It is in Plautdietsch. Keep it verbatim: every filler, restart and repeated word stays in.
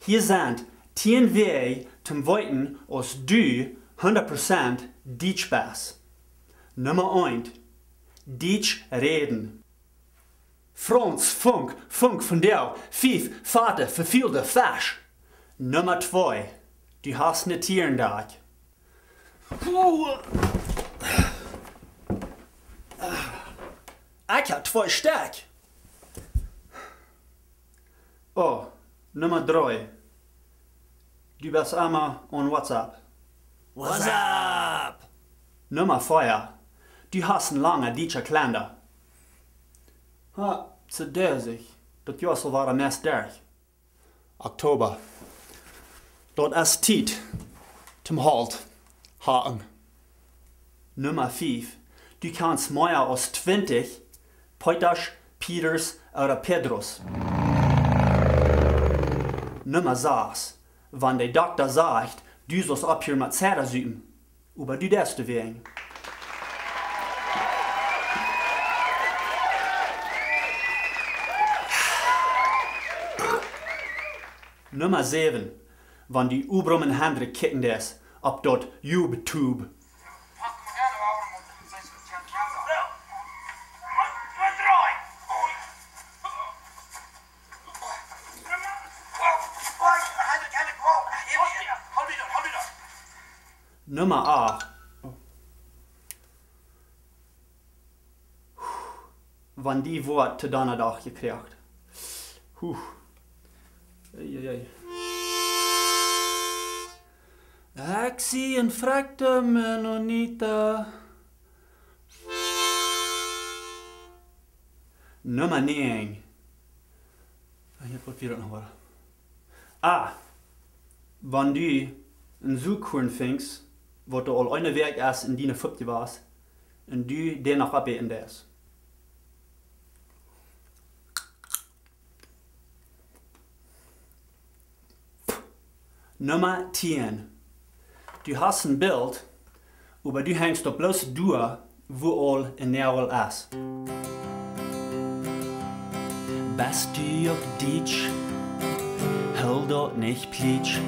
Hia sent tieen Wäaj toom weeten aus du hundat Prozent Dietsch best. Numma eent: Dietsch räden. Franz Funk, Funk von Deel fief, Fata, vefielde Fesch. Numma twee: Du hast ne Tierendak. Puh. Ekj hab twee Stekj. Oh, Numma dree: Du best emma aun WhatsApp. WhatsApp! Numma vea: Du hast een langa dietscha Kalenda. Ha, soo däa sikj. Daut Joa es aul wada meist derch. Oktoba. Daut es Tiet toom Holt hacken. Numma fief: Du kaust mea aus twintich Peetasch, Pieters ooda Pedros. Numma sas: Wan de Dokta sajcht, du saust opphieren met Zigarren supen, oba du deist doawäajen. Numma säwen: Wan du Obrum un Hendrik kjikjen deist opp daut YouTube. Numma acht: Wan die woat to Donnadach jekjräajen. Huh. Ei, ei, ei. Ekj sie een frakta Mennonita. Numma näajen. Ah, hia woat wada noch waut. Ah, wan du een Suakuarn finjst, waut doa aul eene Wäakj es en diene Fupp jewast, un du dän noch opäten deist. Numma tieen: Du hast een Bilt, oba du henjst daut bloos doa, wua aul een Noagel es. Best du uk Dietsch? Hool daut nich plietsch.